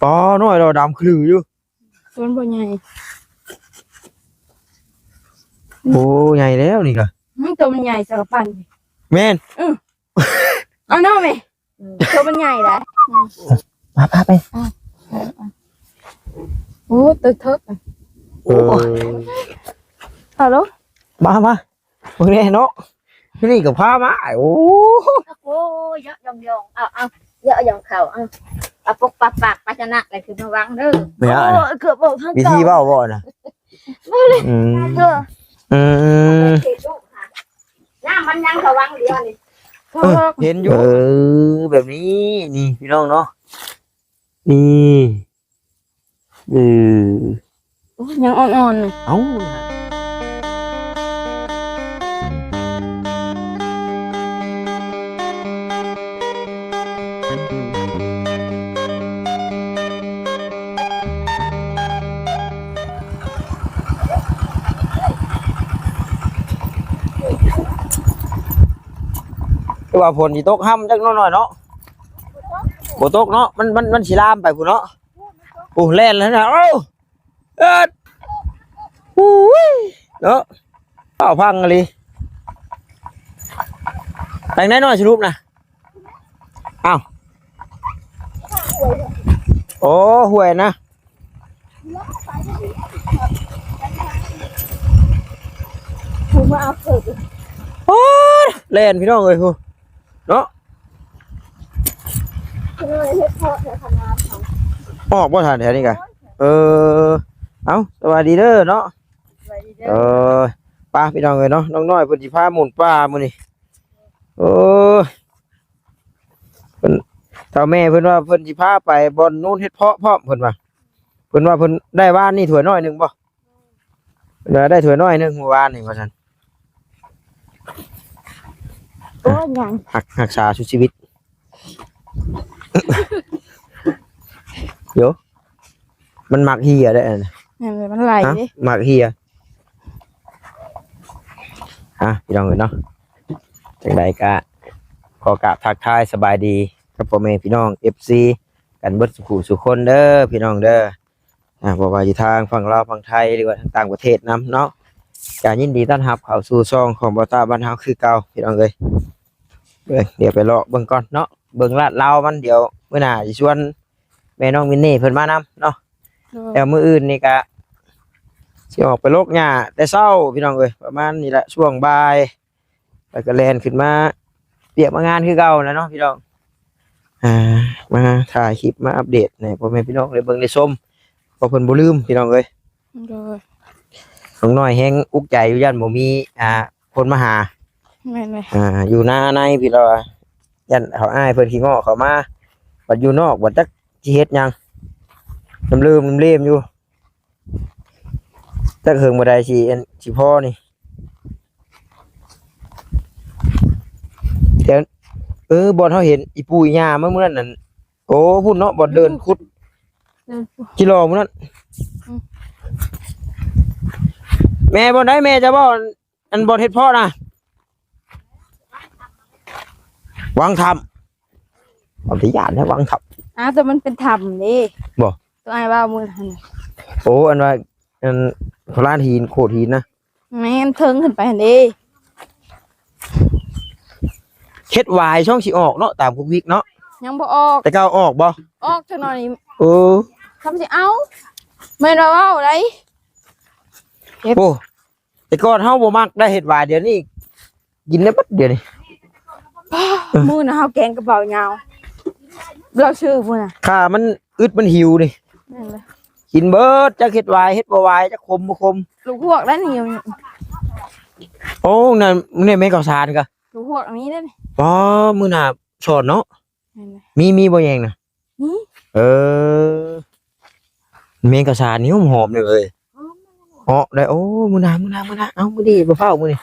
ປານ້ອຍດອກດຳຄືຢູ່. ຕົວມັນບໍ່ໃຫຍ່. ໂອ້ ໃຫຍ່ແລ້ວນີ້ກະ. ອືມ ຕົວມັນໃຫຍ່ສາກະປັ່ນ. ແມ່ນ. ເອີ ເອົາເນາະແມ່. ອືມ ຕົວມັນໃຫຍ່ຫຼາຍ. ອືມ ມາ ພາໄປ. ໂອ້ ຕຶກເຖິກ. ເອີ ເອົາໂລດ. ມາ ມາ. ເບິ່ງແດ່ເນາະ ຢູ່ນີ້ກໍພາມາ. ໂອ້ ໂອ້ຍ ເຍາະຢອງໆ ເອົາ ເອົາ ເຍາະຢອງເຂົ້າ ເອົາ ເອົາປົກປັກປາກພາຊະນະ ແລ້ວຂຶ້ນມາວາງເດີ. ແມ່ນຫຍັງ ໂອ້ຍ ເກືອບບໍ່ທັນ ວິທີເວົ້າບໍ່ນະ? ອືມ ເອີ ອືມ ນ້ຳມັນຍັງກະວັງດຽວນີ້ ເອີ ເຫັນຢູ່. ເອີ ແບບນີ້ ນີ້ພີ່ນ້ອງເນາະ ນີ້. ເອີ ໂອ້ຍ ຍັງອ່ອນໆນະ. ເອົ້າ ຄືວ່າຝົນຊິຕົກຮຳຈັກໜ້ອຍເນາະ. ບໍ່ຕົກເນາະ ມັນ ມັນ ມັນຊິລາມໄປພຸ້ນເນາະ. ໂອ້ ແລ່ນແລ້ວນະ. ເອົ້າ ເອີດ ໂອ້ຍ ເນາະ ເວົ້າພັງອີ່ຫຼີ. ແປງໃດນ້ອຍສະຫຼຸບນະ? ອ້າວ ໂອ້ ຫ້ວຍນະ. ໂອ້ຍ ແລ່ນພີ່ນ້ອງເອີຍ ພຸ້ນເນາະ. ອອກບໍ່ທັນແຖວນີ້ກະ. ເອີ ເອົ້າ ສະບາຍດີເດີເນາະ. ສະບາຍດີເດີ. ເອີ ໄປພີ່ນ້ອງເອີຍເນາະ ນ້ອງນ້ອຍເພິ່ນຊິພາໝູນປ່າມື້ນີ້. ໂອ້ຍ ເພິ່ນ ເຖົ້າແມ່ເພິ່ນວ່າເພິ່ນຊິພາໄປບ່ອນໂນນເຫັດເພາະພ້ອມ ເພິ່ນວ່າ ເພິ່ນວ່າເພິ່ນໄດ້ວານນີ້ຖ້ວຍນ້ອຍໜຶ່ງບໍ່? ເພິ່ນວ່າໄດ້ຖ້ວຍນ້ອຍໜຶ່ງມື້ວານນີ້ວ່າຊັ້ນ. ໂອ້ຍ ຍັງ ຮັກ ຮັກສາສູ່ຊີວິດ. ໂຢ ມັນມັກເຫ່ຍໄດ໋ອັນນັ້ນ. ແມ່ນເລີຍ ມັນໄຫຼເດ້ ມັກເຫ່ຍ. ອ່ະ ພີ່ນ້ອງເອີຍເນາະ ຈັ່ງໃດກະຂໍກາບທັກທາຍສະບາຍດີກັບພໍ່ແມ່ພີ່ນ້ອງ ເອັຟຊີ ກັນເບິດສູ່ສູ່ຄົນເດີ ພີ່ນ້ອງເດີ. ອ່າ ບໍ່ວ່າຢູ່ທາງຝັ່ງລາວ ຝັ່ງໄທ ຫຼືວ່າທາງຕ່າງປະເທດນຳເນາະ ກະຍິນດີຕ້ອນຮັບເຂົ້າສູ່ຊ່ອງຂອງບ່າວຕາບ້ານເຮົາຄືເກົ່າ ພີ່ນ້ອງເອີຍ. ເບິ່ງ ດຽວໄປເລາະເບິ່ງກ່ອນເນາະ ເບິ່ງລາດລາວມັນ ດຽວມື້ໜ້າຊິຊວນແມ່ນ້ອງມິນນີ້ເພິ່ນມານຳເນາະ. ໂດຍ ແລ້ວມື້ອື່ນນີ້ກະຊິອອກໄປລົກຫຍ້າແຕ່ເຊົ້າ ພີ່ນ້ອງເອີຍ ປະມານນີ້ລະ ຊ່ວງບ່າຍ ແລ້ວກໍແລ່ນຂຶ້ນມາວຽກມາງານຄືເກົ່າແຫຼະເນາະພີ່ນ້ອງ. ອ່າ ມາຖ່າຍຄລິບ ມາອັບເດດໃຫ້ພໍ່ແມ່ພີ່ນ້ອງໄດ້ເບິ່ງໄດ້ຊົມ ເພາະເພິ່ນບໍ່ລືມພີ່ນ້ອງເອີຍ. ໂດຍ ນ້ອງນ້ອຍແຮງອຸກໃຈຢູ່ ຢ້ານບໍ່ມີ ອ່າ ຄົນມາຫາ. ແມ່ນເລີຍ ອ່າ ຢູ່ນາໃນພີ້ລະວ່າ ຢ້ານເຂົາ ອ້າຍເພິ່ນຂີ້ງໍ້ເຂົ້າມາ ບັດຢູ່ນອກ ບັດຈັກຊິເຮັດຫຍັງ ລຳເລີມລຳເລມຢູ່. ຈັກເຫິງບໍ່ໄດ້ຊິ ອັນ ຊິພໍນີ້ ແຕ່ ເອີ ບ່ອນເຮົາເຫັນອີ່ປູ່ອີ່ຍ່າມາມື້ນັ້ນນັ້ນ. ໂອ້ ພຸ້ນເນາະ ບ່ອນເດີນ ອືມ ຂຸດ ເດີນ ຈິລໍມື້ນັ້ນ. ອືມ ແມ່ ບ່ອນໃດແມ່ຈະບໍ່ ອັນ ບ່ອນເຮັດເພາະນະ? ວັງຖ້ຳ. ເອົາແຕ່ຢ້ານແທ້ວັງຖ້ຳ. ອ້າວ ແຕ່ມັນເປັນຖ້ຳເດ້. ບໍ່? ຕົວອ້າຍເວົ້າມື້ນັ້ນ. ໂອ້ ອັນວ່າ ອັນ ໂຄລານຫີນ ໂຂດຫີນນະ. ແມ່ນ ເທິງຂຶ້ນໄປຫັ້ນເດ້. ເຮັດຫວາຍຊ່ອງຊິອອກເນາະ ຕາມຄຸກວິກເນາະ. ຍັງບໍ່ອອກ. ແຕ່ເກົ່າອອກບໍ່? ອອກຈັກໜ່ອຍ. ເອີ ຄຳຊິເອົາ ແມ່ນວ່າເວົ້າໄດ໋. ໂອ້ ແຕ່ກ່ອນເຮົາບໍ່ມັກໄດ້ເຮັດຫວາຍ ດຽວນີ້ກິນໄດ້ເບິດດຽວນີ້. ມື້ນະເຮົາແກງກະເປົາຍາວ ລາວຊື້ພຸ້ນນະ ຂ້າມັນອຶດມັນຫິວນີ້. ແມ່ນເລີຍ ກິນເບິດ ຈັກເຮັດຫວາຍເຮັດບໍ່ຫວາຍ ຈັກຂົມບໍ່ຂົມ. ລູກຮວກໄດ້ນີ້. ໂອ້ ນັ້ນ ນີ້ແມ່ນເຂົ້າສານກະ ລູກຮວກອັນນີ້ເດ້. ອໍ ມື້ໜ້າສອນເນາະ. ແມ່ນເລີຍ ມີ ມີບໍ່ແຍງນະ? ເອີ ແມງກະຊານນີ້ຫອມໆເລີຍ. ເອາະໄດ້ ໂອ້ ມື້ໜ້າ ມື້ໜ້າ ມື້ໜ້າ ເອົາ ມື້ນີ້ບໍ່ຟ້າວ ມື້ນີ້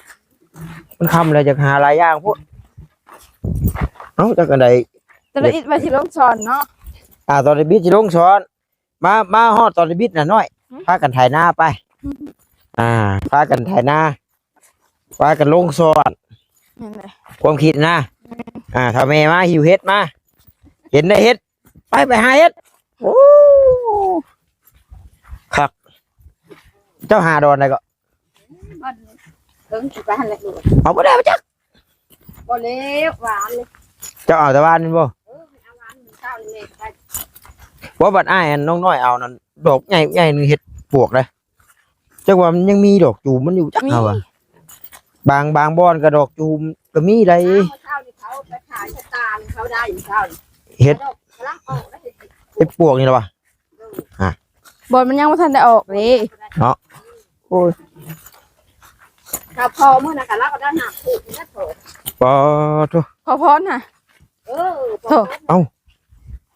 ມັນຄ່ຳແລ້ວ ຢາກຫາຫຼາຍຢ່າງໂພດ. ເອົາ ຈັກອັນໃດ ຕອນນີ້ອິດວ່າຊິລົງສອນເນາະ. ອ່າ ຕອນນີ້ບິດຊິລົງສອນ ມາ ມາຮອດຕອນນີ້ບິດນະນ້ອຍ ຫືມ ພາກັນໄຖນາໄປ. ອ່າ ພາກັນໄຖນາ ພາກັນລົງສອນ. ແມ່ນແຫຼະ ຄວາມຄິດນະ. ແມ່ນ ອ່າ ຖ້າແມ່ມາຫິວເຫັດມາ ເຫັນໄດ້ເຫັດ ໄປ ໄປຫາເຫັດ. ໂອ້ ເຈົ້າຫາດອນໃດກໍ? ເທິງຊິໄປຫັ້ນແຫຼະລູກ. ເອົາບໍ່ໄດ້ມາຈັກ. ບໍ່ແລ້ວ ຫວານເລີຍ. ເຈົ້າເອົາແຕ່ຫວານແມ່ນບໍ່? ເອີ ເອົາຫວານມື້ເຊົ້ານີ້ແມ່ໄປ. ບໍ່ ບັດອ້າຍອັນນ້ອງນ້ອຍເອົານັ້ນ ດອກໃຫຍ່ໆ ໜຶ່ງເຮັດປວກເດ້. ຈັກວ່າມັນຍັງມີດອກຈູມມັນຢູ່ຈັກ ມີ ເຮົາວ່າ. ບາງ ບາງບ່ອນກໍດອກຈູມກໍມີໄດ໋. ເຊົ້ານີ້ເຂົາໄປຂາຍສະຕານ ເຂົາໄດ້ເຊົ້ານີ້ ເຮັດ ກຳລັງອອກແລ້ວ ເຮັດ ເຮັດປວກນີ້ລະວະ. ອືມ ອ່ະ ບ່ອນມັນຍັງບໍ່ທັນໄດ້ອອກເດ້ເນາະ. ໂອ້ຍ ຖ້າພໍມື້ນັ້ນກໍລາວກໍໄດ້ຫ້າຄູ່ແລ້ວໂຕ. ປາໂທ ພໍພອນຫະ. ເອີ ໂຕ ເອົ້າ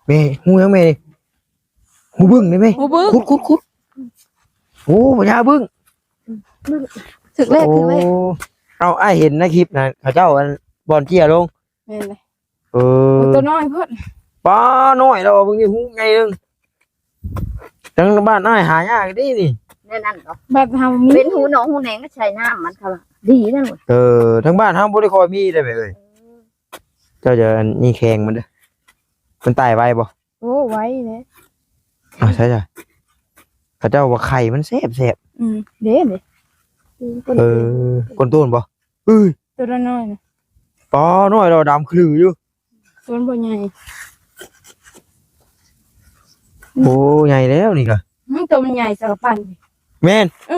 ແມ່ ຫູຫຍັງແມ່ນີ້? ຫູບຶ້ງໄດ້ໄໝ? ຫູບຶ້ງ ຂຸດໆໆ. ໂອ້ ພະຍາບຶ້ງ ຖືກເລກ ໂອ້ ຖືກເລກ. ເອົ້າ ອ້າຍເຫັນໃນຄລິບນະ ເຂົາເຈົ້າອັນບ່ອນເຈ້ຍລົງ. ແມ່ນເລີຍ. ເອີ ໂອ້ ໂຕນ້ອຍໂພດ. ປາ ນ້ອຍແລ້ວ ເບິ່ງນີ້ຫູໃຫຍ່ເບິ່ງ. ທາງບ້ານອ້າຍຫາຍາກເດ້ນີ້. ແນວນັ້ນເນາະ ບ້ານເຮົາມີ ເປັນຫູໜອງຫູແໜງ ໃສ່ນ້ຳມັນ ເຂົາວ່າດີນະ. ເອີ ທາງບ້ານເຮົາບໍ່ໄດ້ຄ່ອຍມີເດ້ແມ່ເອີຍ. ເອີ ເຈົ້າຈະອັນນີ້ແຂ່ງມັນເດີ້ ມັນຕາຍໄວບໍ່? ໂອ້ ໄວເດ້. ອ່າ ໃຊ່ຈ້ະ ເຂົາເຈົ້າວ່າໄຂ່ມັນແຊບໆ. ອືມ ເດ້ ເດ້. ເອີ ກົ້ນໂຕນບໍ່? ເອີຍ ໂຕນ້ອຍໆນະ. ປາ ນ້ອຍແລ້ວ ດຳຂະລືຢູ່. ໂຕມັນບໍ່ໃຫຍ່. ໂອ້ ໃຫຍ່ແລ້ວນີ້ກະ. ອືມ ໂຕມັນໃຫຍ່ສາກະປັ່ນ. ແມ່ນ. ເອີ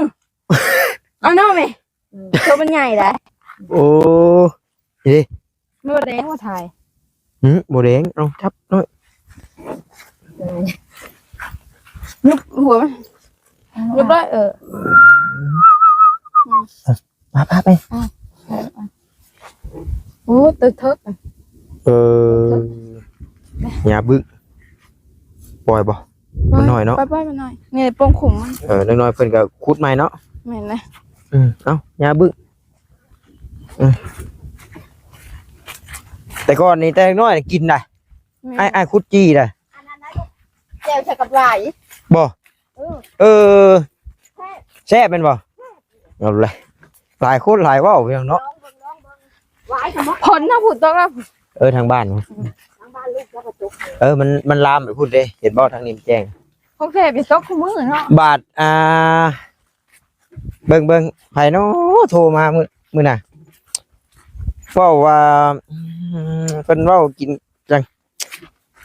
ເອົາເນາະແມ່. ອືມ ໂຕມັນໃຫຍ່ໄດ໋. ໂອ້ ເດ້ ບໍ່ແດງບໍ່ຖ່າຍ. ຫື ບໍ່ແດງ. ເອົາ ຈັບໜ້ອຍ ຍົກຫົວມັນ ຍົກໄດ້. ເອີ ມາ ພາໄປ. ໂອ້ ຕຶກເຖິກ. ເອີ ຫຍ້າບຶ້ງ ປ່ອຍບໍ່? ມັນນ້ອຍເນາະ. ປ່ອຍໆ ມັນນ້ອຍ. ນີ້ໂປ່ງຂຸມມັນ. ເອີ ນ້ອຍໆ ເພິ່ນກໍຂຸດໃໝ່ເນາະ. ແມ່ນແຫຼະ. ອືມ ເອົ້າ ຫຍ້າບຶ້ງ. ອືມ ແຕ່ກ່ອນນີ້ ແຕ່ນ້ອຍກິນໄດ໋. ແມ່ນ. ອ້າຍ ອ້າຍຂຸດຈີ່ໄດ໋. ອັນນັ້ນນະລູກ ແຈ່ວໃສ່ກັບຫວາຍ. ບໍ່? ເອີ ເອີ ແຊບ ແຊບແມ່ນບໍ່? ເອົາເລີຍ ຫຼາຍຄົນຫຼາຍເວົ້າ ພີ່ນ້ອງເນາະ. ລອງເບິ່ງ ລອງເບິ່ງ ຫວາຍກໍບໍ່ ຝົນນະ ພຸ້ນຕົກແລ້ວ. ເອີ ທາງບ້ານ ອືມ ທາງບ້ານລູກເຈົ້າກໍຕົກ. ເອີ ມັນ ມັນລາມໄປພຸ້ນເດ້ ເຫັນບໍ່? ທາງນີ້ມັນແຈ້ງ. ຂອງແທ້ໄປຕົກຄູ່ມື້ເນາະ. ບາດ ອ່າ ເບິ່ງ ເບິ່ງ ໃຜເນາະໂທມາມື້ ມື້ນະ ເວົ້າວ່າ ອືມ ເພິ່ນເວົ້າກິນ ຫຍັງ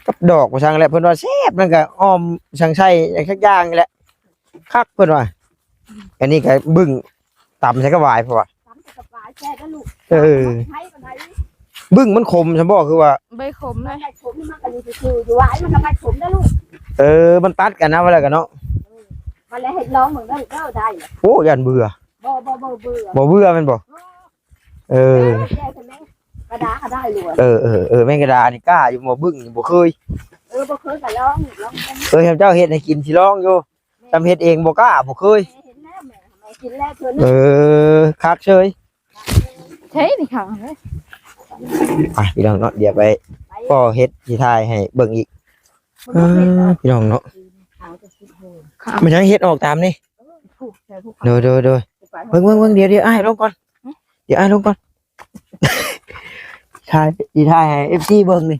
ກັບດອກວ່າຊັ້ນແຫຼະ ເພິ່ນວ່າແຊບ ນັ້ນກໍອ້ອມສັງໃສ່ຫຍັງສັກຢ່າງນີ້ແຫຼະ ຄັກເພິ່ນວ່າ. ອັນນີ້ກໍບຶ້ງຕຳໃສ່ກັບຫວາຍ ເພິ່ນວ່າ ຕຳໃສ່ກັບຫວາຍແຊບເດີລູກ. ເອີ ບຶ້ງມັນຂົມຊັ້ນບໍ່ ຄືວ່າ ບໍ່ຂົມເລີຍ. ມັນກໍຢູ່ຊື່ໆ ຢູ່ຫວາຍມັນກໍບໍ່ຂົມເດີລູກ. ເອີ ມັນຕັດກັນນະ ວ່າແລ້ວກັນເນາະ. ເອີ ມາແລ້ວເຮັດລອງເບິ່ງເດີລູກເດີ ໄດ້. ໂອ້ ຢ້ານເບື່ອ. ບໍ່ ບໍ່ ບໍ່ເບື່ອ ບໍ່ເບື່ອແມ່ນບໍ່? ເອີ ເອີ ແກ່ແຕ່ແມງກະດາກໍໄດ້ຫຼວງ. ເອີ ເອີ ເອີ ແມງກະດານີ້ກ້າຢູ່ບໍ່? ບຶ້ງນີ້ບໍ່ເຄີຍ. ເອີ ບໍ່ເຄີຍກໍລອງ ລອງເບິ່ງ. ເອີ ເຫັນເຈົ້າເຮັດໃຫ້ກິນຊິລອງຢູ່. ແມ່ນ ຈຳເຮັດເອງບໍ່ກ້າ ບໍ່ເຄີຍ. ແມ່ເຫັນແລ້ວ ແມ່ ແມ່ກິນແລ້ວເທື່ອໜຶ່ງ. ເອີ ຄັກເຊີຍ. ໃຊ່ນີ້ ຄັກເລີຍ. ໄປພີ່ນ້ອງເນາະ ດຽວໄປ ໄປ ພໍເຮັດຊິຖ່າຍໃຫ້ເບິ່ງອີກ. ເອີ ພີ່ນ້ອງເນາະ ມັນຍັງເຮັດອອກຕາມນີ້. ໂດຍ ໂດຍ ໂດຍ. ເບິ່ງ ເບິ່ງ ເບິ່ງ ດຽວ ດຽວອ້າຍລົງກ່ອນ ດຽວອ້າຍລົງກ່ອນ. ຖ່າຍ ຊິຖ່າຍໃຫ້ເອັຟຊີເບິ່ງນີ້.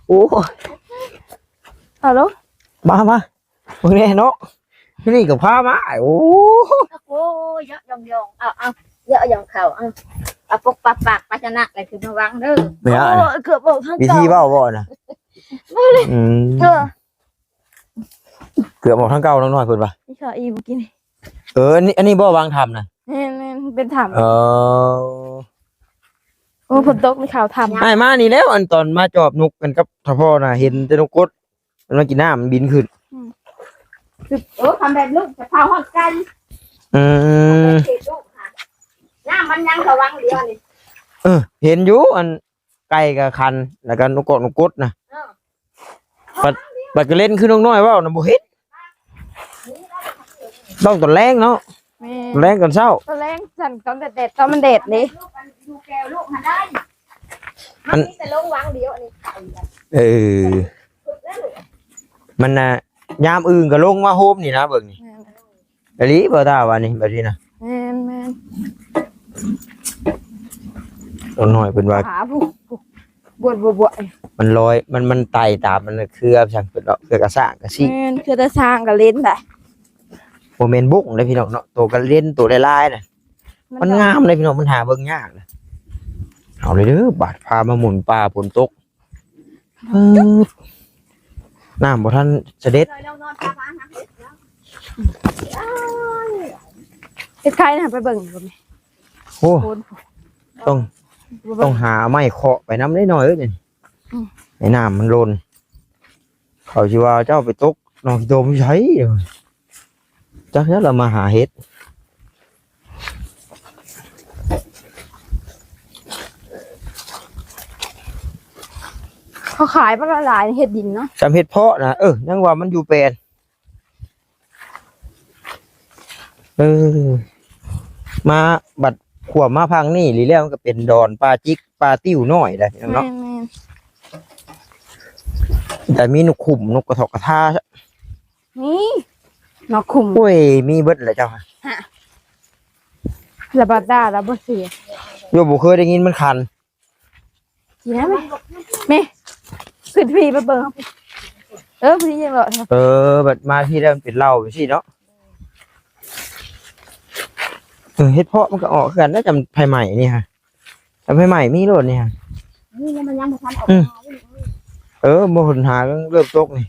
ໂອ້ ຮາໂລ ມາ ມາ ເບິ່ງແດ່ເນາະ. ຢູ່ນີ້ກໍພາມາ. ໂອ້ ໂອ້ຍ ເຍາະຢອງໆ ເອົາ ເອົາ ເຍາະຢອງເຂົ້າ ເອົາ ເອົາປົກປັກປາກພາຊະນະ ແລ້ວຂຶ້ນມາວາງເດີ. ແມ່ນຫຍັງ ໂອ້ ເກືອບອອກທາງ ວິທີເວົ້າບໍ່ນະ? ອືມ ເກືອບ ເກືອບອອກທາງເກົ່າ ນ້ອງນ້ອຍເພິ່ນວ່າ ມີຂ່າວອີ່ມກິນ. ເອີ ອັນນີ້ ອັນນີ້ບໍ່ວາງຖ້ຳນະ? ແມ່ນໆ ເປັນຖ້ຳ. ເອີ ໂອ້ ຝົນຕົກ ມີຂ່າວຖ້ຳ. ອ້າຍມານີ້ແລ້ວ ອັນຕອນມາຈອບນົກກັນກັບທ້າວພໍ່ນະ ເຫັນແຕ່ນົກກົດ ມັນມາກິນນ້ຳ ມັນບິນຂຶ້ນ. ອືມ ເອີ ຄຳແບບລູກຈະພາຮອດໄກ. ອືມ ເຂດລູກຫາ ນ້ຳມັນຍັງລະວັງດຽວນີ້. ເອີ ເຫັນຢູ່ ອັນ ໄກ່ກໍຂັນ ແລ້ວກໍນົກກອກນົກກົດນະ. ເອີ ບັດ ບັດກໍເຫຼັ້ນຄືນ້ອງນ້ອຍເວົ້ານະ ບໍ່ເຫັນ. ຕ້ອງຕອນແລງເນາະ. ແມ່ນ ຕອນແລງຕອນເຊົ້າ ຕອນແລງຊັ້ນ ຕອນແດດໆ ຕອນມັນແດດເດ້. ລູກອັນ ລູກແກ້ວລູກຫັ້ນໄດ້ ມັນມີແຕ່ລົງວັງດຽວ ອັນນີ້ໄກ່. ເອີ ມັນນະ ຍາມອື່ນກໍລົງມາໂຮມນີ້ນະ ເບິ່ງນີ້. ແມ່ນ ອີ່ຫຼີບໍ່ຕາວ່ານີ້ ແບບນີ້ນະ. ແມ່ນໆ ນ້ອງນ້ອຍເພິ່ນວ່າ ຫາຜູ້ ຜູ້ ບວດ ບວດ ບວດ ມັນລອຍ ມັນ ມັນໄຕ່ຕາມ ມັນເຄືອ ຊ່າງເພິ່ນເນາະ ເຄືອກະສ້າງກະຊິ. ແມ່ນ ເຄືອແຕ່ສ້າງກະເຫຼັ້ນໄດ໋. ບໍ່ແມ່ນບົ້ງເດ້ພີ່ນ້ອງເນາະ ໂຕກະເລັນ ໂຕຫຼາຍໆນະ ມັນ ມັນງາມເດ້ພີ່ນ້ອງ ມັນຫາເບິ່ງຍາກນະ. ເອົາເລີຍເດີ ບາດພາມາໝູນປ່າຝົນຕົກ ປຶບ ນ້ຳບໍ່ທັນສະເດັດ ເຮັດໄຂ່ນະ ໄປເບິ່ງ ໂອ້ ຕ້ອງ ຕ້ອງຫາໄມ້ເຄາະໄປນຳເດ້ນ້ອຍເອີຍ ອືມ ໃຫ້ນ້ຳມັນຫຼົ່ນ. ເຂົາຊິວ່າເຈົ້າໄປຕົກໜອງຂີ້ຕົມຢູ່ໃສ ຈັກແລ້ວລະມາຫາເຫັດ. ເຂົາຂາຍບໍ່ຫຼາຍໆ ເຫັດດິນເນາະ ຈຳເຫັດເພາະນະ ເອີ ຍັງວ່າມັນຢູ່ແປນ ເອີ ມາບັດຂວາມມາພັງນີ້ຫຼີແລ້ວ ມັນກະເປັນດອນປ່າຈິກ ປ່າຕິ້ວນ້ອຍໄດ໋ເນາະ ແມ່ນໆ ແຕ່ມີນົກຂຸມ ນົກກະທອກກະທາ ມີນົກຂຸມ ໂອ້ຍ ມີເບິດແຫຼະເຈົ້າ ຮະ ລະບາດດາລະບໍ່ເສຍ ໂຍ ບໍ່ເຄີຍໄດ້ຍິນມັນຂັນ ຊິນະແມ່ ແມ່ ຂຶ້ນພີ້ໄປເບິ່ງ ເອີ ພີ້ຍັງເລາະ ເອີ ບັດມາພີ້ແລ້ວມັນເປັນເຫຼົ້າຈັ່ງຊີ້ເນາະ ເອີ ເຫັດເພາະມັນກະອອກຄືກັນນະ ຈຳໄຟໄໝ້ນີ້ຮະ ຈຳໄຟໄໝ້ມີໂລດນີ້ຮະ ນີ້ມັນຍັງບໍ່ທັນອອກ ອືມ ມາ ເອີ ບໍ່ ຝົນຫາເລີ່ມຕົກນີ້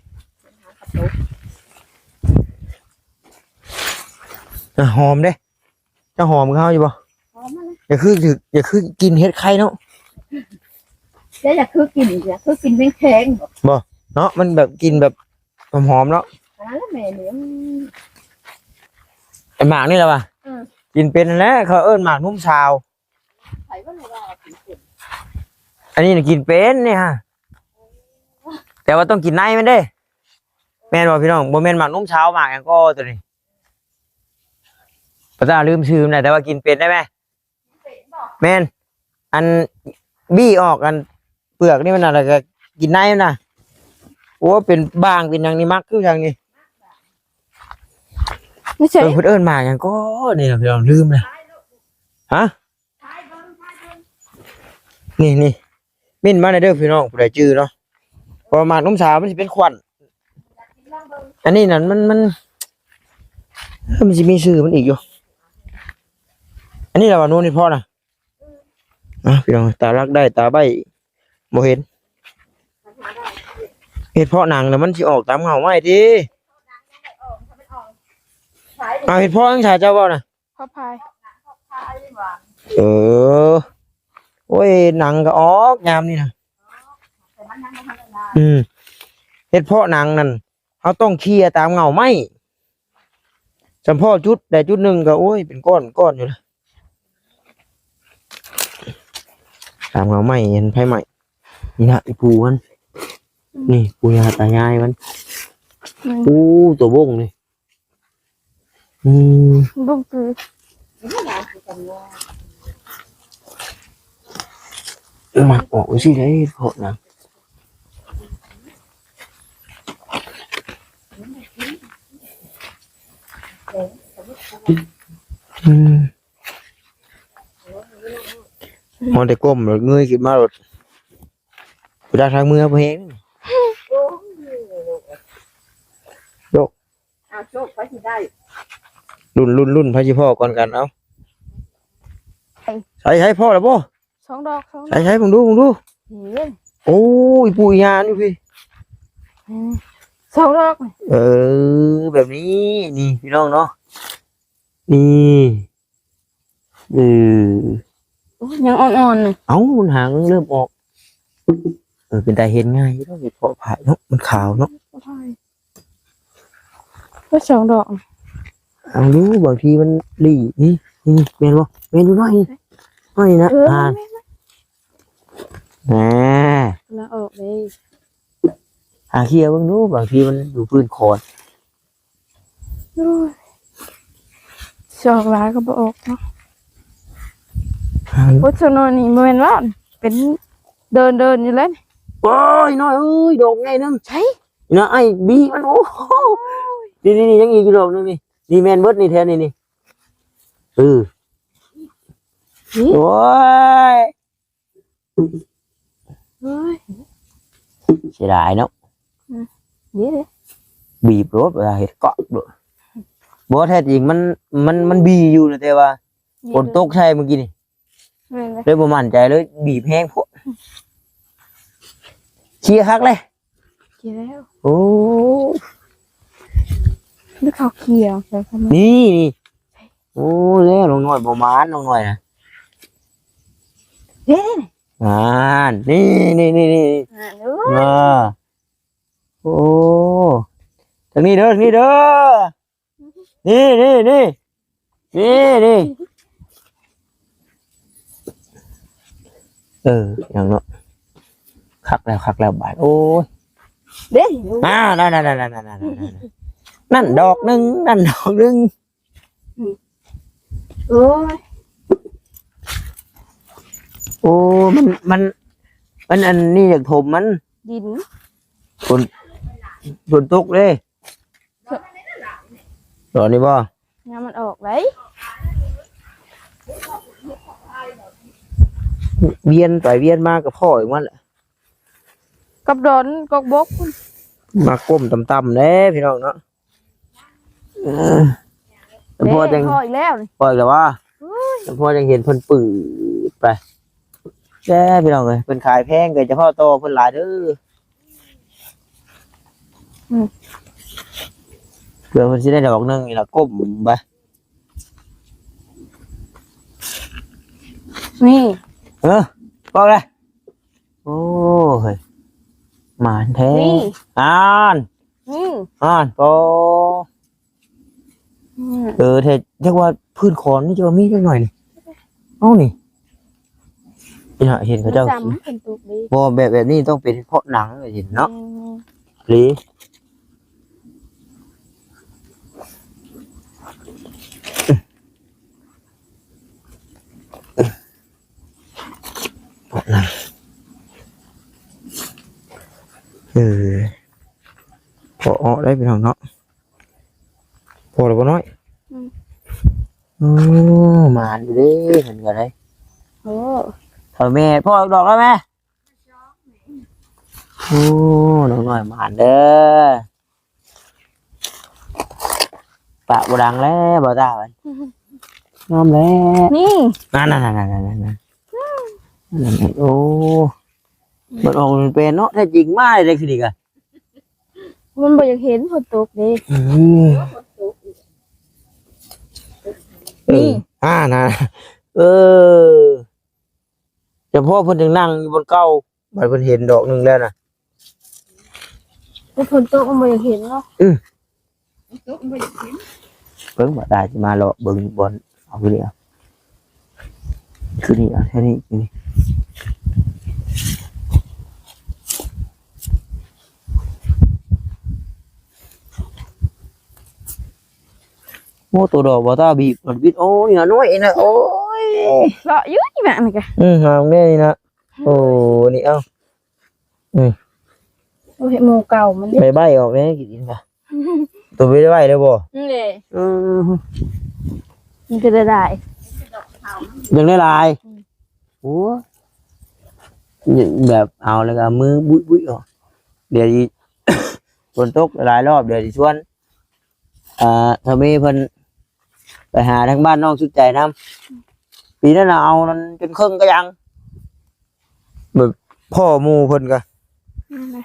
ອະ ຫອມເດ້ ເຈົ້າຫອມຄືເຮົາຢູ່ບໍ່? ຫອມ ຢ່າຄື ຢ່າຄືກິນເຫັດໄຂ່ເນາະ ແລ້ວຢ່າຄືກິນ ຢ່າຄືກິນແມງແຄງບໍ່ ບໍ່ເນາະ ມັນແບບກິນແບບຫອມໆເນາະ ອັນນັ້ນແຫຼະແມ່ນີ້ ອືມ ໄອ້ໝາກນີ້ລະວ່າ ເອີ ກິນເປັນຫັ້ນແຫຼະ ເຂົາເອີ້ນໝາກໜຸ່ມສາວ ໃຜວ່າວ່າກິນເປັນ ອັນນີ້ນະກິນເປັນນີ້ຮະ ແຕ່ວ່າຕ້ອງກິນໃນມັນເດ້ ແມ່ນບໍ່ພີ່ນ້ອງ? ບໍ່ແມ່ນໝາກໜຸ່ມສາວ ໝາກຫຍັງກໍໂຕນີ້ ປະຕາລືມຊື່ມັນນະ ແຕ່ວ່າກິນເປັນໄດ້ແມ? ແມ່ນ ອັນ ບີ້ອອກອັນເປືອກນີ້ມັນນະ ແລ້ວກະກິນໃນມັນນະ ໂອ້ ເປັນບາງເປັນຫຍັງນີ້ ມັກຄືຫຍັງນີ້ ເພິ່ນເອີ້ນໝາກຫຍັງກໍນີ້ນະ ພີ່ນ້ອງ ລືມແລ້ວ ຮະ ນີ້ ນີ້ ເມັ້ນມາແດ່ເດີພີ່ນ້ອງ ຜູ້ໃດຈື່ເນາະ ເພາະວ່າໝາກນົມສາວມັນຊິເປັນຂວັນ ອັນນີ້ນັ້ນມັນ ມັນ ເອີ ມັນຊິມີຊື່ມັນອີກຢູ່ ອັນນີ້ລະວ່າໂນນເຫັດເພາະນະ ອ່ະ ພີ່ນ້ອງ ຕາລັກໄດ້ ຕາໃບ້ບໍ່ເຫັນ ເຫັດເພາະໜັງນະ ມັນຊິອອກຕາມເຫງົ້າໄມ້ຕິ ເອົາເຫັດເພາະຫຍັງຊະ ເຈົ້າເວົ້ານະ ເພາະພາຍ ເອີ ໂອ້ຍ ໜັງກະອອກຍາມນີ້ນະ ອືມ ເຫັດເພາະໜັງນັ້ນ ເຮົາຕ້ອງເຄຍຕາມເຫງົ້າໄມ້ ສຳເພາະຈຸດໃດຈຸດໜຶ່ງກະ ໂອ້ຍ ເປັນກ້ອນໆຢູ່ລະ ຕາມເຫງົ້າໄມ້ ເຫັນໄຟໄໝ້ ນີ້ນະ ອີ່ປູມັນ ອືມ ນີ້ ປູຍ່າຕາຍາຍມັນ ອືມ ໂອ້ ຕົວບົ້ງນີ້ ອືມ ບຸ້ງຄື ມັກອອກຈັ່ງຊີ້ເດ້ ເພາະນະ ອືມ ຮອດແຕ່ກົ້ມແລ້ວເງີຍຂຶ້ນມາໂລດ ໄປດັກທາງເມືອບໍ່ແຮງ ໂລກ ອ້າວ ໂຊກ ໃຜຊິໄດ້ ລຸ້ນ ລຸ້ນ ລຸ້ນ ໃຜຊິພໍ້ກ່ອນກັນ ເອົາ ໃສ່ ໃສ່ ໃສ່ ພໍ້ແລ້ວບໍ່? ສອງດອກ ສອງດອກ ໃສ່ ໃສ່ ເບິ່ງດູ ເບິ່ງດູ ເຫັນ ໂອ້ຍ ປູ່ຍ່າຢູ່ພີ້ ອືມ ສອງດອກ ເອີ ແບບນີ້ ນີ້ ພີ່ນ້ອງເນາະ ນີ້ ເອີ ໂອ້ຍ ຍັງອ່ອນໆນະ ເອົ້າ ມັນຫາງເລີ່ມອອກ ເອີ ເປັນຕາເຫັນງ່າຍຢູ່ດອກ ເຫັດເພາະພາຍເນາະ ມັນຂາວເນາະ ໂອ້ຍ ສອງດອກ ເອົາດູ ບາງທີມັນຫຼີ້ ນີ້ ນີ້ ແມ່ນບໍ່? ແມ່ນຢູ່ ນ້ອຍນີ້ ນ້ອຍນີ້ນະ ເອີ ອ່າ ແມ່ນໆ ນະ ອອກເດ້ ຫາເຄຍເບິ່ງດູ ບາງທີມັນຢູ່ພື້ນຄອນ ໂອ້ຍ ສອກຫຼາຍກໍບໍ່ອອກເນາະ ໂອ້ຍ ສາວນ້ອຍນີ້ບໍ່ແມ່ນວ່າເປັນເດີນໆຢູ່ແລ້ວ ໂອ້ຍ ນ້ອຍເອີຍ ດອກໃຫຍ່ໜຶ່ງ ໃສ? ນະ ອ້າຍບີມັນ ໂອ້ໂຫ ນີ້ໆໆ ຍັງອີກດອກໜຶ່ງນີ້ ນີ້ແມ່ນເບິດນີ້ ແຖວນີ້ນີ້ ເອີ ນີ້ ໂອ້ຍ ໂອ້ຍ ເສຍດາຍເນາະ ອືມ ນີ້ເດ້ ບີບໂລດ ເວລາເຮັດເກາະໂລດ ບໍ່ ແທ້ຈິງມັນ ມັນ ມັນບີຢູ່ນະ ແຕ່ວ່າ ນີ້ ຝົນຕົກໃສ່ມື້ກີ້ນີ້ ແມ່ນເລີຍ ເລີຍບໍ່ໝັ້ນໃຈ ເລີຍບີບແຮງໂພດ. ເຄຍຄັກເລີຍ ເຄຍແລ້ວ. ໂອ້ ຫຼືເຂົາເຄຍໃສ່ ນີ້ ນີ້ ໂອ້ ແລ້ວນ້ອງນ້ອຍບໍ່ໝານ ນ້ອງນ້ອຍນະ ເດ້ ຫັ້ນ ນີ້ ນີ້ ນີ້ ນີ້ ຫັ້ນ ໂອ້ ອ່າ ໂອ້ ທາງນີ້ເດີ ທາງນີ້ເດີ ນີ້ ນີ້ ນີ້ ນີ້ ນີ້ ເອີ ຫຍັງເນາະ ຄັກແລ້ວ ຄັກແລ້ວບາດ ໂອ້ຍ ເດ້ ອ່າ ນັ້ນ ນັ້ນ ນັ້ນ ນັ້ນ ນັ້ນ ນັ້ນ ນັ້ນ ນັ້ນດອກໜຶ່ງ ນັ້ນດອກໜຶ່ງ ອືມ ໂອ້ຍ ໂອ້ ມັນ ມັນ ມັນອັນນີ້ຢາກຖົມມັນ ດິນ ຝົນ ຝົນຕົກເດ້ ດອກນີ້ບໍ່ ຍາມມັນອອກໄດ໋ ວຽນໄປວຽນມາກໍພໍ້ອີກໝົດແຫຼະ ກັບດອນກອກບົກ ມາກົ້ມຕ່ຳໆເດ້ພີ່ນ້ອງເນາະ ເອີ ເດ້ ພໍຈັ່ງ ພໍອີກແລ້ວນີ້ ພໍອີກແລ້ວຫວາ ໂອ້ຍ ພໍຈັ່ງເຫັນເພິ່ນປືດໄປ ແຕ່ພີ່ນ້ອງເອີຍ ເພິ່ນຂາຍແພງກໍຈະພໍຕໍ່ເພິ່ນຫຼາຍເດີ ອືມ ເພື່ອເພິ່ນຊິໄດ້ດອກໜຶ່ງນີ້ລະ ກົ້ມໄປ ນີ້ ເອີ ພໍແລ້ວ ໂອ້ຍ ໝານແທ້ ນີ້ ອ່ານ ນີ້ ອ່ານ ພໍ ອືມ ເອີ ແທ້ ຈັກວ່າພື້ນຄອນນີ້ ຈັກວ່າມີຈັກໜ້ອຍນີ້ ເອົ້າ ນີ້ ນີ້ເຫັນເຂົາເຈົ້າ ມັນຈຳເປັນຕຸກເດ້ ບໍ່ ແບບ ແບບນີ້ຕ້ອງເປັນເພາະໜັງເຫັນເນາະ ແມ່ນໆ ເລີຍ ເອີ ພໍເອາະໄດ້ພີ່ນ້ອງເນາະ ພໍແລ້ວບໍ່ນ້ອຍ ອືມ ໂອ້ ໝານຢູ່ເດ້ ເພິ່ນກໍໄດ້ ໂອ້ ເຖົ້າແມ່ ພໍດອກແລ້ວແມ່ ໂອ້ ນ້ອງນ້ອຍໝານເດີ ປາກບໍ່ດັງແລ້ວ ບໍ່ຕາ ຍອມແລ້ວ ນີ້ ນັ້ນໆໆໆໆ ໂອ້ ມັນອອກເປັນເນາະ ແທ້ຈິງມາໄດ້ຄືນີ້ກະ ມັນບໍ່ຢາກເຫັນຝົນຕົກເດ້ ອືມ ນີ້ ອ່າ ນະ ເອີ ຈະພໍ້ເພິ່ນຈັ່ງນັ່ງຢູ່ບ່ອນເກົ່າ ບັດເພິ່ນເຫັນດອກໜຶ່ງແລ້ວນະ ແຕ່ຝົນຕົກມັນບໍ່ຢາກເຫັນເນາະ ອືມ ຝົນຕົກມັນບໍ່ຢາກເຫັນ ເບິ່ງ ບໍ່ຕາຊິມາເລາະເບິ່ງບ່ອນ ເອົາຄືນີ້ ເອົາຄືນີ້ ເອົາແຖວນີ້ ນີ້ ໂອ້ ໂຕດອກບໍ່ຕາບີບ ມັນບິດ ໂອ້ ນີ້ນະ ນ້ອຍນະ ໂອ້ຍ ເລາະຢູ່ນີ້ແມ່ນີ້ກະ ອືມ ຫາແມ່ນີ້ນະ ໂອ້ ນີ້ ເອົ້າ ອືມ ໂອ້ຍ ໝູ່ເກົ່າມັນເດ້ ໃບໃບອອກແດ່ ກິນອີກນະ ໂຕບໍ່ໄດ້ໄຫວເລີຍບໍ່ ນີ້ເດ້ ເອີ ມັນກໍໄດ້ຫຼາຍ ຍັງໄດ້ຫຼາຍ ອືມ ໂອ້ຍ ແບບເອົາແລ້ວກໍເອົາມືບຸ້ຍໆອອກ ດຽວຊິ ຝົນຕົກຫຼາຍລອບ ດຽວຊິຊວນ ອ່າ ທຳເມເພິ່ນໄປຫາທາງບ້ານນ້ອງສຸດໃຈນຳ ປີນັ້ນນະເອົານັ້ນຈົນເຄິ່ງກະຍັງ ແບບພໍ່ໝູ່ເພິ່ນກະ ນັ້ນແຫຼະ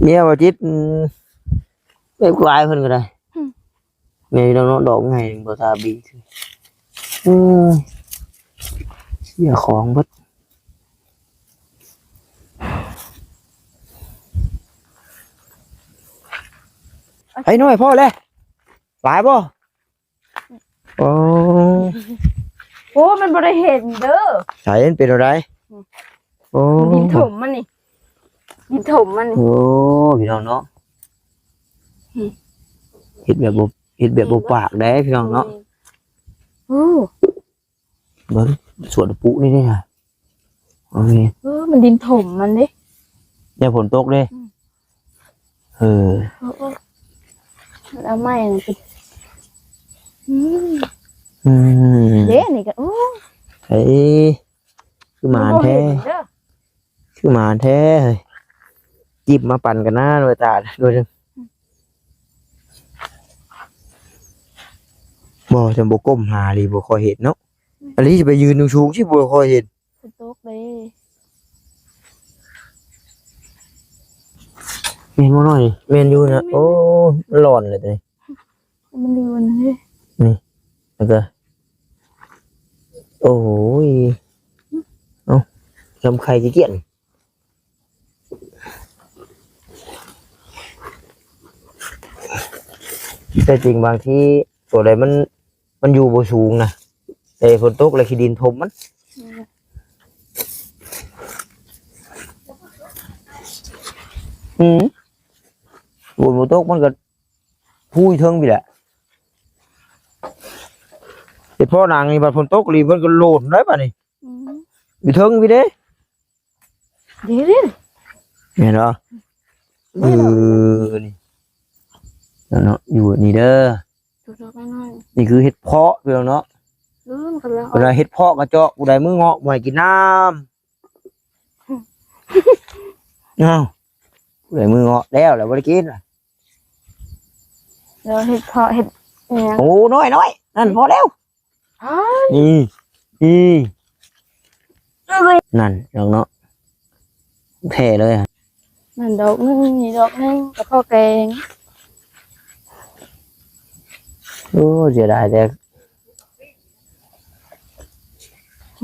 ເມຍບໍ່ຈິດ ອືມ ແບບກວາຍເພິ່ນກໍໄດ້ ອືມ ແມ່ພີ່ນ້ອງເນາະ ດອກໃຫຍ່ບໍ່ຕາບີ ເອີຍ ເສຍຂອງເບິດ ໄອ້ນ້ອຍ ພໍແລ້ວ ຫຼາຍບໍ່? ໂອ້ ໂອ້ ມັນບໍ່ໄດ້ເຫັນເດີ ໃສ ມັນເປັນແນວໃດ? ອືມ ໂອ້ ດິນຖົມມັນນີ້ ດິນຖົມມັນນີ້ ໂອ້ ພີ່ນ້ອງເນາະ ອືມ ເຮັດແບບບໍ່ ເຮັດແບບບໍ່ປາກເດ້ ພີ່ນ້ອງເນາະ ໂອ້ ເບິ່ງ ສວນປູນີ້ເດ້ ເອີ ມັນດິນຖົມມັນເດ້ ຍາຝົນຕົກເດ້ ອືມ ເອີ ເອີ ເອີ ມັນເອົາໄມ້ນັ້ນໄປ ອືມ ອືມ ເດ້ ນີ້ກໍ ໂອ້ ເອີ ຄືໝານແທ້ ຄືໝານແທ້ເຮີ້ຍ ຈິບມາປັ່ນກັນນະ ໜ່ວຍຕາດ ໜ່ວຍໜຶ່ງ ອືມ ໂ ບໍ່ ຈະບໍ່ກົ້ມຫາອີ່ຫຼີ ບໍ່ຄ່ອຍເຫັນເນາະ. ອັນນີ້ຊິໄປຢືນສູງໆ ຊິບໍ່ຄ່ອຍເຫັນ. ຝົນຕົກເດ້. ແມ່ນບໍ່ນ້ອຍ? ແມ່ນຢູ່ນະ. ໂອ້ ມັນຮ້ອນເລີຍຕົວນີ້. ມັນຢູ່ອັນນີ້. ນີ້ ແລ້ວກໍ ໂອ້ຍ ເອົ້າ ທຳໄຂ່ຂີ້ກຽດ. ແຕ່ຈິງບາງທີຕົວໃດມັນ ມັນຢູ່ບໍ່ສູງນະ ແຕ່ຝົນຕົກແລ້ວຂີ້ດິນຖົມມັນ. ອືມ ຝົນບໍ່ຕົກມັນກໍພຸ້ຍເທິງພີ້ແຫຼະ. ເຮັດເພາະນາງນີ້ ບັດຝົນຕົກອີ່ຫຼີ ເພິ່ນກໍໂລນໄດ້ບາດນີ້. ອືມ ຢູ່ເທິງພີ້ເດ້. ເດ້ ເດ້ ແມ່ນບໍ່? ເອີ ນີ້ເນາະ ຢູ່ນີ້ເດີ. ນີ້ຄືເຫັດເຜາະພີ່ນ້ອງເນາະ. ອືມ ກຳລັງອອກ ເວລາເຫັດເຜາະກະເຈາະ ຜູ້ໃດມື້ເງາະບໍ່ໃຫ້ກິນນ້ຳ. ອ້າວ ຜູ້ໃດມື້ເງາະແລ້ວ ແລ້ວບໍ່ໄດ້ກິນ. ແລ້ວເຫັດເຜາະເຫັດຫຍັງ? ໂອ້ ນ້ອຍໆ ນັ້ນພໍແລ້ວ. ອ້າຍ ນີ້ ນີ້ ນັ້ນ ນ້ອງເນາະ ແທ້ເລີຍ. ນັ້ນດອກໜຶ່ງ ນີ້ດອກໜຶ່ງ ກະພໍແກງ. ໂອ້ ເສຍດາຍແຕ່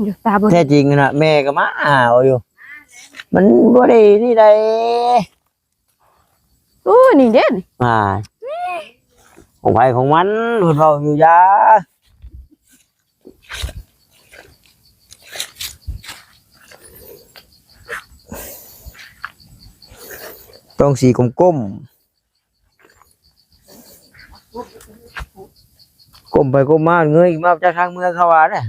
ຢູ່ຕາບໍ່ ແທ້ຈິງນະ ແມ່ກໍມາຫາເອົາຢູ່ ມັນບໍ່ໄດ້ນີ້ໃດ. ໂອ້ ນີ້ເດ້ ອ່າ ຂອງໃຜຂອງມັນ ເພິ່ນເວົ້າຢູ່ຢາ. ຕ້ອງສີກົມໆ ກົ້ມໄປກົ້ມມາ ເງີຍມາຈາກທາງເມືອງເຂົາວ່າເດ້.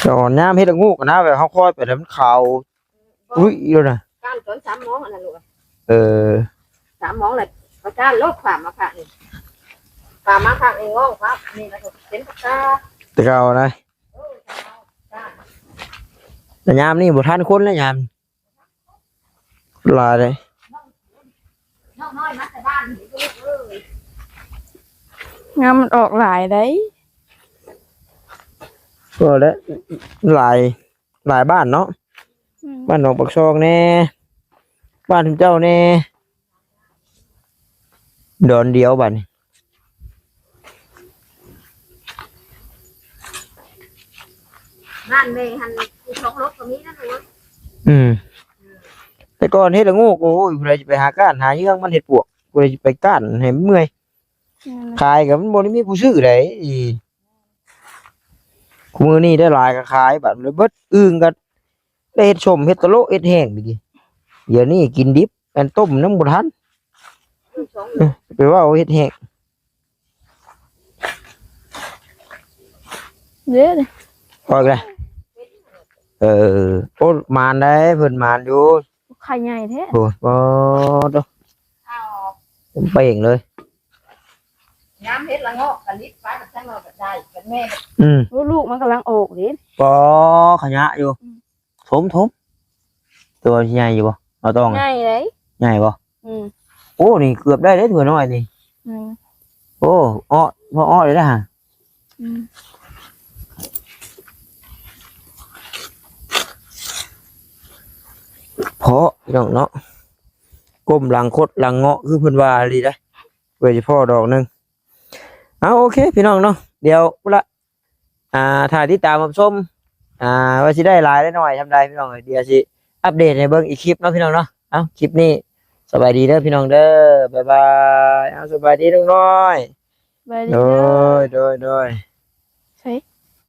ຕອນຍາມເຮັດລະໂງກນະ ແບບເຮົາຄອຍໄປແລ້ວມັນຂາວ ອຸ້ຍ ໂລດນະ ກ້ານຕອນສາມໂມງອັນນັ້ນລູກ. ເອີ ສາມໂມງແລ້ວ ປະຈານໂລດ ຂວາມມາຂ້າງນີ້ ຂວາມມາຂ້າງນີ້ ງອງຂວານີ້ ແລ້ວກໍເປັນປາກກາ ແຕ່ເກົ່ານະ. ເອີ ແຕ່ຍາມນີ້ບໍ່ທັນຄົນແລ້ວ ຍາມຫຼາຍເດ້. ນ້ອງນ້ອຍມາແຕ່ບ້ານນີ້ລູກເອີຍ ງາມມັນອອກຫຼາຍໄດ໋. ກໍແລ້ວ ຫຼາຍ ຫຼາຍບ້ານເນາະ. ອືມ ບ້ານໜອງປາກຊອງແດ່ ບ້ານເຈົ້າແດ່ ດອນດຽວບາດນີ້. ບ້ານແມ່ຫັ້ນ ອີກສອງລົກກໍມີນະລູກ. ອືມ ແຕ່ກ່ອນເຮັດລະໂງກ ໂອ້ຍ ຜູ້ໃດຊິໄປຫາກ້ານຫາເຍືອງມັນເຮັດປວກ ຜູ້ໃດຊິໄປກ້ານໃຫ້ມັນເມື່ອຍ. ແມ່ນ ຂາຍກໍມັນບໍ່ໄດ້ມີຜູ້ຊື້ໃດ໋. ຄູ່ມື້ນີ້ໄດ້ຫຼາຍກໍຂາຍ ບາດເບິດ ອຶ່ງກໍໄດ້ເຮັດສົ້ມ ເຮັດຕະໂລະ ເຮັດແຫ້ງໄປຕິ. ດຽວນີ້ກິນດິບ ອັນຕົ້ມຍັງບໍ່ທັນ ອືມ ໄປເວົ້າເຮັດແຫ້ງ. ເດ້ ອອກແລ້ວ. ເອີ ໂອ້ ໝານໄດ໋ ເພິ່ນໝານຢູ່. ໄຂ່ໃຫຍ່ແທ້ ໂອ້ ບໍ່ໂຕ ເປັນເປ່ງເລີຍ. ຍາມເຮັດລະເງາະກະລິບໄປ ບັດຊັ້ນເນາະ ບັດໄດ້ ບັດແມ່ ອືມ ໂອ້ ລູກມັນກຳລັງອອກເດ້. ບໍ່ ຂະຍະຢູ່. ອືມ ຖົມໆ ໂຕໃຫຍ່ຢູ່ບໍ່? ເອົາຕ້ອງ ໃຫຍ່ເດ້ ໃຫຍ່ບໍ່? ອືມ ໂອ້ ນີ້ເກືອບໄດ້ເດ້ ຖົ່ວນ້ອຍນີ້. ອືມ ໂອ້ ເອາະ ພໍເອາະໄດ້ນະ. ອືມ ເພາະພີ່ນ້ອງເນາະ ກົ້ມຫຼັງຄົດຫຼັງເງາະ ຄືເພິ່ນວ່າອີ່ຫຼີເດ້ ເພື່ອຊິພໍ້ດອກໜຶ່ງ. ເອົາ ໂອເຄ ພີ່ນ້ອງເນາະ ດຽວພຸ້ນລະ ອ່າ ຖ້າຕິດຕາມຮັບຊົມ ອ່າ ວ່າຊິໄດ້ຫຼາຍໄດ້ໜ້ອຍສ່ຳໃດ ພີ່ນ້ອງເອີຍ ດຽວຊິອັບເດດໃຫ້ເບິ່ງອີກຄລິບເນາະ ພີ່ນ້ອງເນາະ. ເອົາ ຄລິບນີ້ສະບາຍດີເດີ ພີ່ນ້ອງເດີ ບາຍບາຍ. ເອົາ ສະບາຍດີ ລຸງນ້ອຍ. ສະບາຍດີ ໂດຍ ເດີ ໂດຍ ໂດຍ.